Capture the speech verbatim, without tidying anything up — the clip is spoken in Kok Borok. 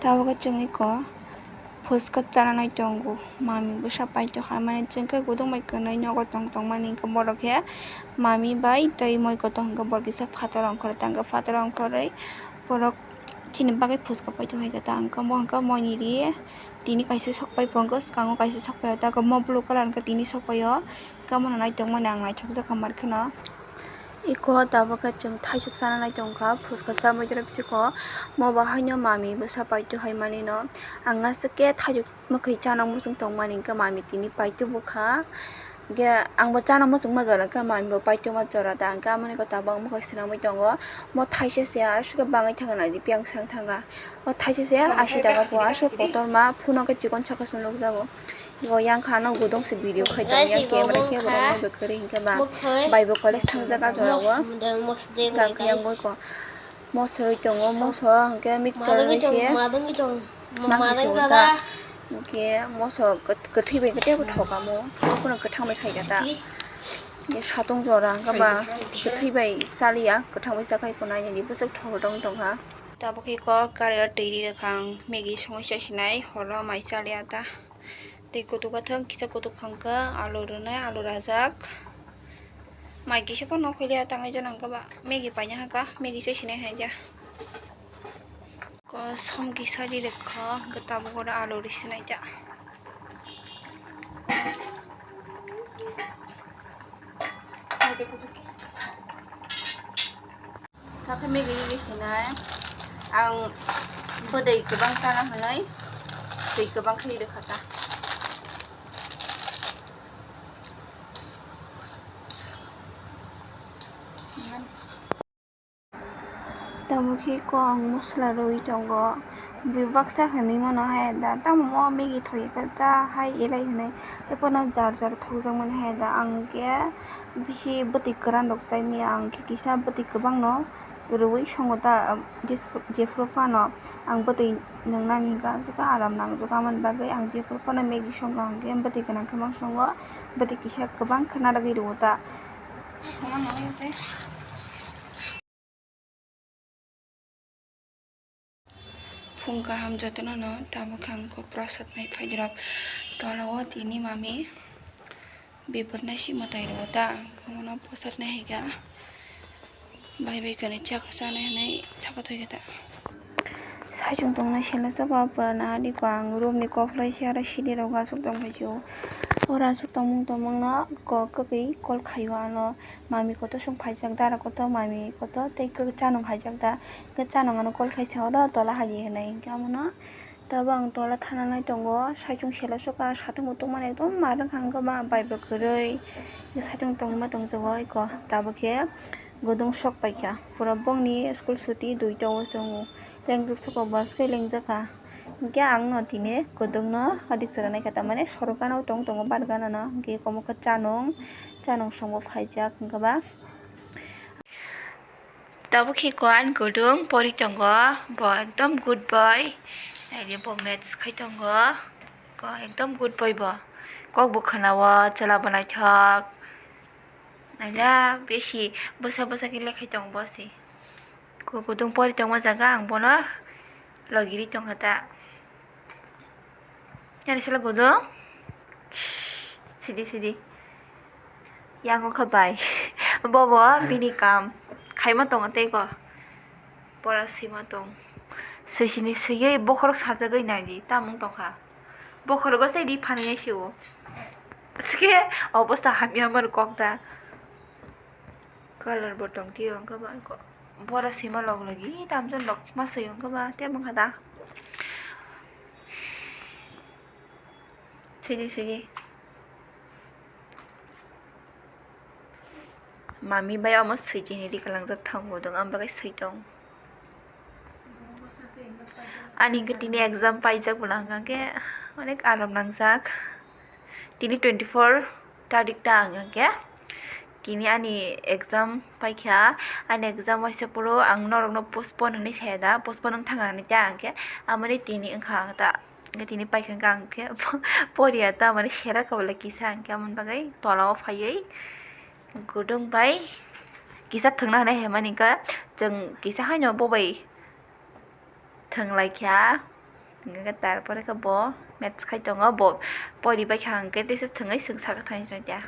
Tabuk khe chwng iko phuska chana nai tongo. Mami bwsa paito khaimani chwng khe gudung bai kwnwi nogo tong tongmani, hwnkhe borok khe mami bai tei moi kotor hwnkhe borok kisa phataro ongkhorwi tangkha, phataro ongkhorwi borok chini bagwi phuska paito hai khe ta hwnkhe mo hwnkhe moini ri tini kaisa sokpai pongo, swkango kaisa sokpai o ta mo blue colour hwnkhe tini sokpai o. Hwnkhe mono naitongmani ang naithokjakha mar kheno. Iko tabuk khe chwng thaisuk chana nai tongkha, phuska chamwi tei bwswk o mo bo haino mami bwsa paito hai manwi no. Ang aswk khe thaisuk mwkhwi chana muchung tongmani hwnkhe mami tini paito bwkha. Hwnkhe ang bo chana muchungma jora hwnkhe mami bo paitoma jora da, hwnkhe amoni kota bo ang mwkhai swnamwi tongo. Mo thaisa se aswk khe bangwi thangna di, piyang sang thangkha. O thaisa se asi taka po, aswk kotorma, phone o khe chikon saka se nukjago. Bo yang kha no gudung se video khai tong yang camera khe borok no bekwrwi hinkhe ba bai bo college thangjak a jora o. Ga khe yang goi ko moso oi tongo, moso hinkhe mixture bai se mang se ota. Hinkhe moso kwthwi bai khe tebo thok amo, tebo phano kwthang bai khai kha ta. Hinkhe satung jora hinkhe ba kwthwi bai chaliya, kwthang bai chakhai ko nai nini bwswk thok tong tong kha. Tabuk khe kok kari o twi ri rwkha ang, Maggie songwi chai sinai horo mai chaliya ta. Twi kutuk athang kisa kutuk hangkha, alu rwnai, alu rajak. Mai kisa phano nokholia tangwi jana hwnkha ba Maggie paina hwnkha, Maggie chai sinai hai ja. Ko som kisa ri rwkha, hwnkha tabuk oro alu ri sinai ja. Hakhe Maggie ri sinai ang bwdwi kwbang chana hwnwi twi kwbang khe rwkha ta. Tamo khe ko ang mosola rwui tongo. Bui baksa hinui mano hai da, tamo mo Maggie thoi khe cha hai elai hinui. Ephano jar jar thokjak mani hai da. Ang khe bisi bwtwi kwran rok chai maya, ang khe kisa bwtwi kwbangno rwui songo ta, jephuru phano ang bwtwi nwngnani hwnkha, aswk khe aram nangjak. Aboni bagwi ang jephuru phano Maggie songo, ang khe bwtwi gwnang khe ma songo, bwtwi kisa kwbang khe narwgwi rwo ta. Phung kaham jotono no, tabuk khe ang kok prosad nai phaidi rok. Tola o tini mami bipor nai si mwtai rwo ta, omono prosad nai hai kha. Bai bai kani chaksa nai hinui saka thoi khe ta. Saichung tongnai selo saka pura nahadi ko ang room ni kok lai si aro sidi rok aswk tong phai si o. Oro aswk tongmung tongmung no kok kwkwi call khai o ano. Mami kotor song phaijak, dara kotor, mami kotor tei kwchano phaijak da. Kwchano ano call khaisa oro tola hadi hinui hinkhe amono. Tabuk ang tola thana nai tongo, saichung selo sokha, satung bo tongmani ekdom ma rwngkha, hwnkhe ba bai bo kwrwi. Saichung tongwi ma tongjago eko, tabuk khe gudung sok paikha. Pura bongni school suti duita o chwngo. Lengjak sokha, bus khe lengjak kha. Hinkhe ang no tini gudung no adik chwra naikha, tamani sorok gana o tong tongo, bar gana no. Hinkhe omo khe chanung, chanung songbo phaijak, hinkhe ba. Tabuk khe ko ani gudung pori tongo, bo ekdom good boy. Naidi bo maths khai tongo, ko ekdom good boy bo. Kok bo khwnao, chwla bo naithok. Naila besi bwsa bwsa khe lekhai tongo bo se. Ko gudung pori tongma jaga ang bono logi ri tongkha ta. Ani salo gudung. Sidi sidi. Yang wngkha bai. Bobo bini kam khaima tongo tei ko. Pora swima tong. Swisini swiwi bokhorok sajagwi naidi tamung tongkha. Bokhorogo se ri phanai se o. Sike obosta hamya mar kok da. Colour bo tong tio wngkha ba ko. Bora sima log logi tamjani log ma swi wngkha ba tei wngkha da. Sigi sigi. Mami bai omo swi tini ri kalangjak thango dong, ang bagwi swi tong. Ani hwnkhe tini exam paijak bo nang hwnkhe onek aram nangjak. Tini twenty four tarik ta ang hwnkhe tini ani exam paikha. Ani exam waisa phuru ang norokno postpone hinwi saya da, postpone wng thang hinwi ta ang khe amoni tini wngkha ang ta. Hwnkhe tini paikha hwnkhe ang khe poriya ta, mane sera kabala kisa hwnkhe amoni bagwi tola o phaiwi gudung bai kisa thwngna hinwi hemani hwnkhe chwng kisa haino bobai thwng lai kha. Hingke tarpore khe bo match khai tongo, bo poribai kha hingke teisa thwngwi swngsa kha thangwi chwng khe.